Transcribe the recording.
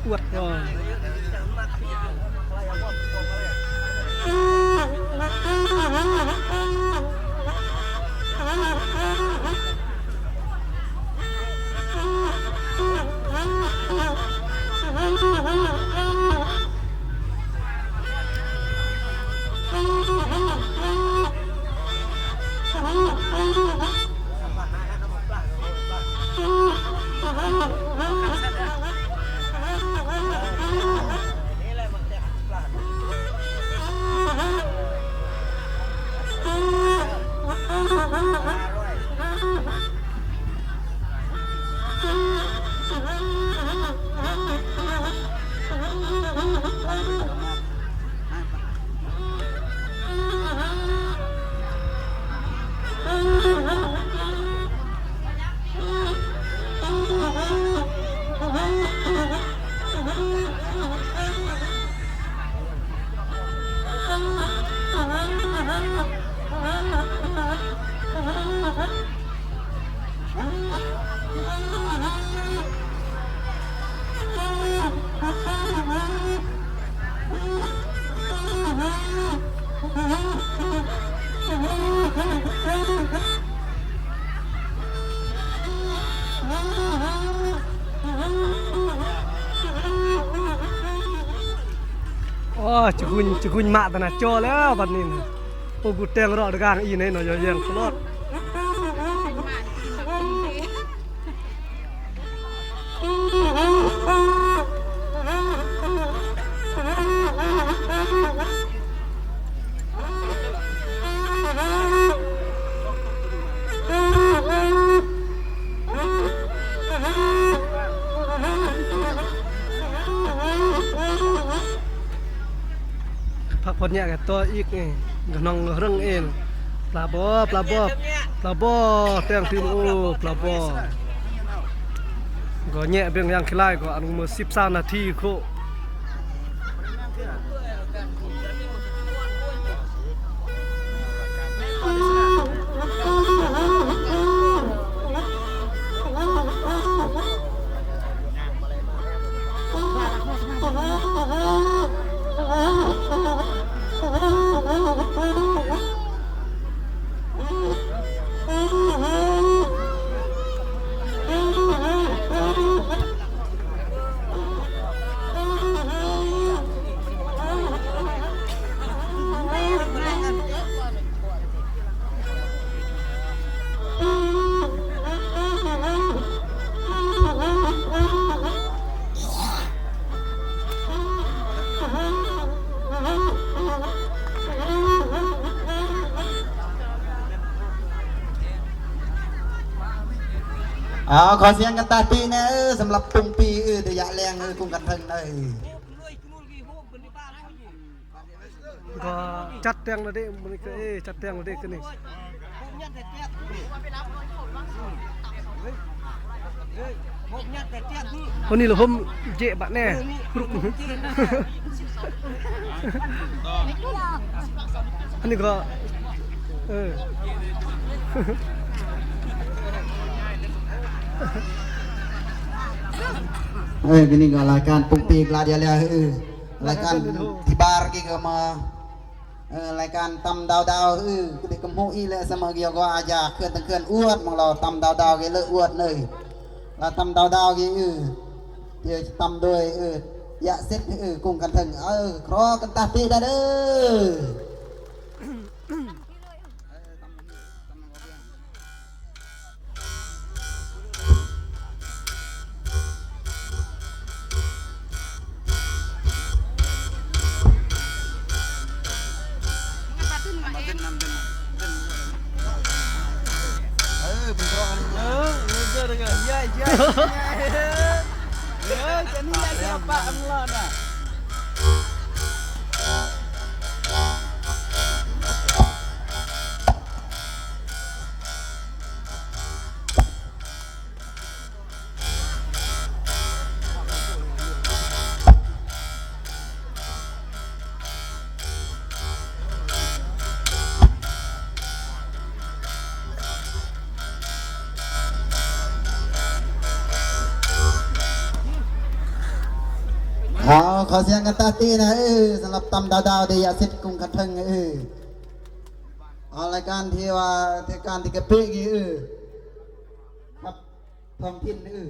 ອວດ ໂອ້ ຈະກຸນ ຈະກຸນມາຕະນະຈໍແລ້ວບັດນີ້ນະ. ໂອ້ ກູແຕງເລາະກາງອີ່ເນາະ ຢາວແຍງຕະຫຼອດ. ພັກຜ່ອນຍາກກັນຕໍ່ອີກນີ້ ກະນ້ອງເຮິງເອງ. ປາບໍ່ ປາບໍ່ ປາບໍ່ ແຕ່ງທີມ ໂອ້ ປາບໍ່ ກໍແຍະເບິ່ງຢ່າງຂີ້ລ້າຍ ກໍອັນມື້ສິບສາມນາທີໂຄ. ເອົາ ຂໍສຽງກັນຕາຕີແດ່ເອີ ສຳລັບປຸງປີເອີ ໄດ້ຢາກແລງເອີ ກຸງກັນເທິງເອີ. ກໍຈັດແຕ່ງແລ້ວເດ້ ມື້ນີ້ກໍ ເອີ ຈັດແຕ່ງແລ້ວເດ້ຄືນນີ້. ຄົນນີ້ລະຫົມເຈະບາດແນ່ ກຣຸບ ອັນນີ້ກໍ ເອີ ເອີ ອັນນີ້ກໍລາຍການປຸງປີກລາດຢາແລ້ວ ເອີ ລາຍການທີ່ບາຣກີ້ກໍມາ ເອີ ລາຍການຕຳດາວດາວ ເອີ ເດັກກຳໂຫອີແລະສະເໝີກຽວກໍອາຈາເຄື່ອນຕັ້ງເຄື່ອນອວດ ມອງລາວຕຳດາວດາວເກເລີອວດເລີຍ ລາວຕຳດາວດາວເກ ເອີ ດຽວຕຳໂດຍ ເອີ ຢາເສັດ ເອີ ກຸງກັນເທິງ ເອີ ຄຣອກັນຕາເຕດາເດີ. ເອີ ເປັນຮ້ອງ ເອີ ເອີ ເອີ ເອີ ເອີ ເອີ ຈະນີ້ລະ ດຽວປະອັນລອດນະ. ເ ເອົາ ຂໍສຽງກັນຕາຕີນະ ເອີ ສຳລັບຕຳດາວໆ ທີ່ຢາສິດກຸງຄັນເທິງ ເອີ ເອົາ ລາຍການທີ່ວ່າ ເທດການທີ່ກະປິ ເອີ ຄັບ ທ້ອງຖິ່ນ ເອີ.